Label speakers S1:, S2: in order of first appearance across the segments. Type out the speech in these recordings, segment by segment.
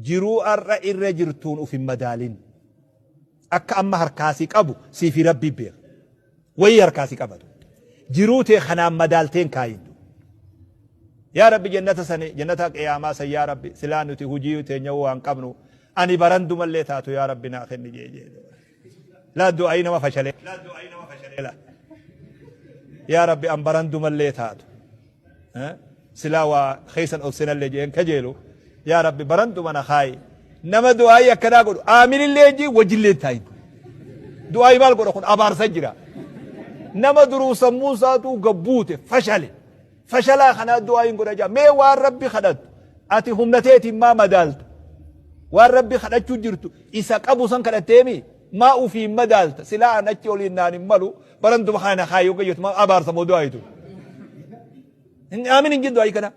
S1: Jiruu ar'a irra jirtuun uf hin madaalin. Akka amma harkaa si qabu sii fi Rabbii beeka. Wayii harkaa si qabatu. Jiruu tee kanaan madaaltee hin kaayin. Yaa Rabbi jannata sani jannata qiyaamaa san yaa Rabbi silaa nuti hujii teenya waan qabnu ani barandumallee taatu yaa Rabbi naa kenni jee jee. Laa du'aayii nama fashalee. Laa du'aayii nama fashalee laa. Yaa Rabbi an barandumallee taatu. Silaa waa keessan ol senallee jeen kajeelu. Yaa Rabbi baranduma na kaayi. Nama du'aayii akkanaa godhu aaminillee hin jiin wajjillee hin taayin. Du'aayii maal godha kun abaarsa jira. Nama duruu sammuun isaatuu gabbuute fashale. Fashalaa kanaa du'aayiin godha jaa. Mee waan Rabbi kadhattu ati humna teetiin maa madaalta? Waan Rabbi kadhachuu jirtu isa qabu san kadhatteemi maa ufiin madaalta? Silaa an achi oliin naan hin malu baranduma kana na kaayi yoo jettu maa abaarsa moo du'aayitu? Aamin hin jin du'aayii kana.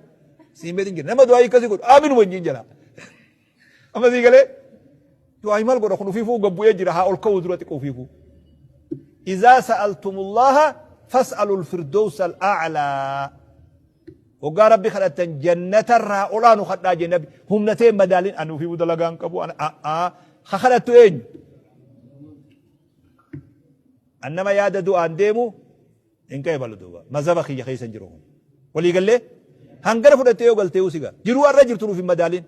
S1: Siin beetin jira. Nama du'aayii akkasii godhu aaminuma hin jin jala. Amma sii galee du'aayi maal godha kun ufiifuu gad bu'ee jira haa ol ka'uu dura xiqqoo ufiifuu. Izaa sa'altumullaha fas'alul firdoosa al'a'laa. Hoggaa rabbi kadhattan jannatarraa olaanu kadhaa jee nabi humna ta'e madaalin ani ufiifuu dalagaa hin qabu ana a'aa ka kadhattu eenyu. An nama yaada du'aan deemu Hin qeebalu duuba. Mazhaba kiyya keessa hin jiru kun. Walii gallee? Hangana fudhattee yoo galtee siga. Jiruu arra jirtu nuuf hin madaalin.